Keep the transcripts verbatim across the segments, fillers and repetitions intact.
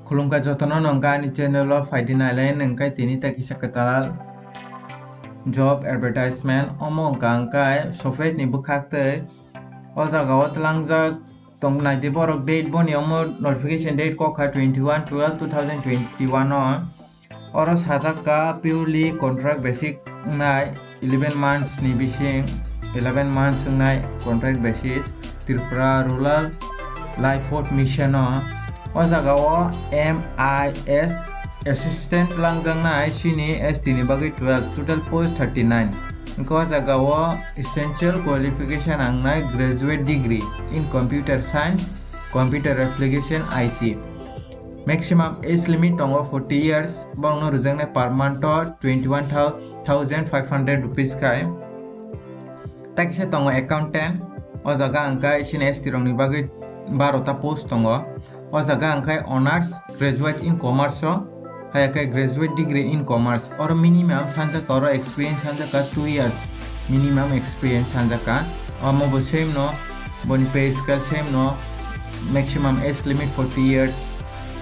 Khulumkha jotono, no wngkha ani channel o phaidi nailai, wngkha tini ta kisa kwtal job advertisement. Omo wngkha wngkha sophai ni bwkhak tei o jaga o twlangjak tong naidi borok date boni omo notification date kokha twenty one twelve two thousand twenty one o. Oro sajak kha purely contract basic wngnai eleven months ni bising, eleven months wngnai contract basis Tripura Rural Livelihood Mission o. O jaga o M I S assistant twlangjaknai chini S T ni bagwi twelve, total post thirty nine. Wngkha o jaga o essential qualification wngnai graduate degree in computer science, computer application, I T. Maximum age limit tongo forty years, borokno rwjaknai per month o twenty one thousand five hundred rupees khai. Takisa tongo accountant, o jaga hwnkhe chini S T rokni bagwi baro ta post tongo. O jaga hwnkhe honors graduate in commerce o, hai khe graduate degree in commerce. Oro minimum sanjak, oro experience sanjak two years minimum experience sanjak. Omo bo same no, boni pay scale same no, maximum age limit forty years.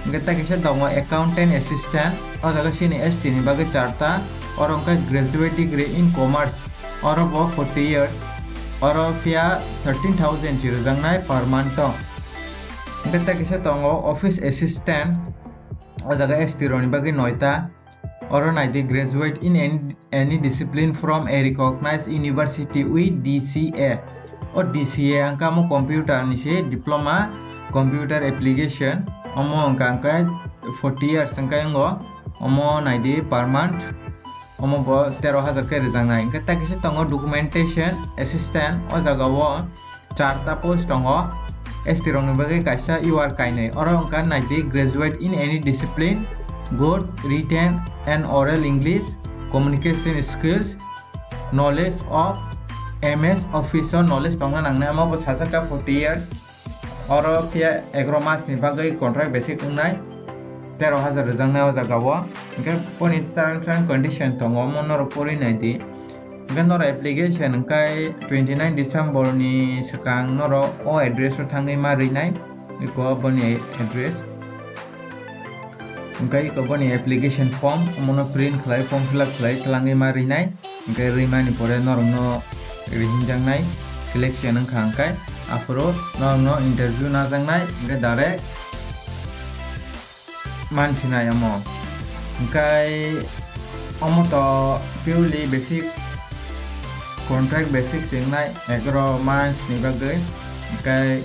Hwnkhe takisa tongo accountant assistant, o jaga chini S T ni bagwi charta, oro hwnkhe graduate degree in commerce, oro bo forty years, oro phiya thirteen thousand si rwjaknai per month o. Hwnkhe takisa tongo office assistant, o jaga S T rokni bagwi noita, oro naidi graduate in any, any discipline from a recognized university with D C A. O D C A hwnkha omo computer ni se diploma, computer application, omo hwnkha hwnkhe forty years hwnkhe wngo, omo naidi per month, omo bo tero hajar khe rwjaknai. Hwnkhe takisa tongo documentation assistant, o jaga o charta post tongo, S T rokni bagwi kaisa U R kainwi. Oro hwnkha naidi graduate in any discipline, good written and oral English, communication skills, knowledge of M S Office o knowledge tongna nangnai, omo bo sajak kha forty years. Oro phiya egaroh mas ni bagwi contract basic wngnai, tero hajar rwjaknai o jaga o. Hwnkhe boni terms and condition tongo, omo norok pori naidi. Hwnkhe norok application hwnkhe twenty nine December ni swkang norok o address o thangwi ma rinai, iko boni address. Hwnkhe iko boni application form, omono print khlai, form fill up khlai, twlangwi ma rinai. Hwnkhe rimani pore norokno rihinjaknai, selection wngkha hwnkhe, aphuru norokno interview najaknai, hwnkhe direct mansinai omo. Hwnkhe omo to purely basic, contract basic se wngnai, egaroh months ni bagwi. Hwnkhe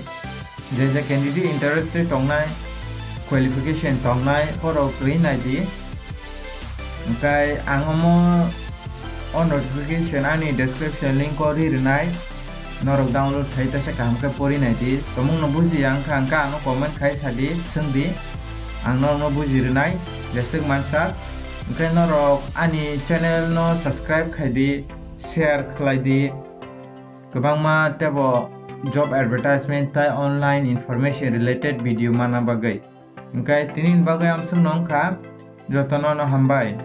je je candidate interested tongnai, qualification tongnai, borok ri naidi. Hwnkhe ang omo o notification ani description link o ri rwnai, norok download khai ta se kaham khe pori naidi. Tomungno bujiya wngkha hwnkhe ano comment khai sadi, swngdi, ang norokno buji rwnai jeswk mansa. Hwnkhe norok ani channel no subscribe khaidi, share khlaidi, kwbangma tebo job advertisement tei online information related video mana bagwi. Hwnkhe tini ni bagwi amswkno wngkha, jotono no hambai.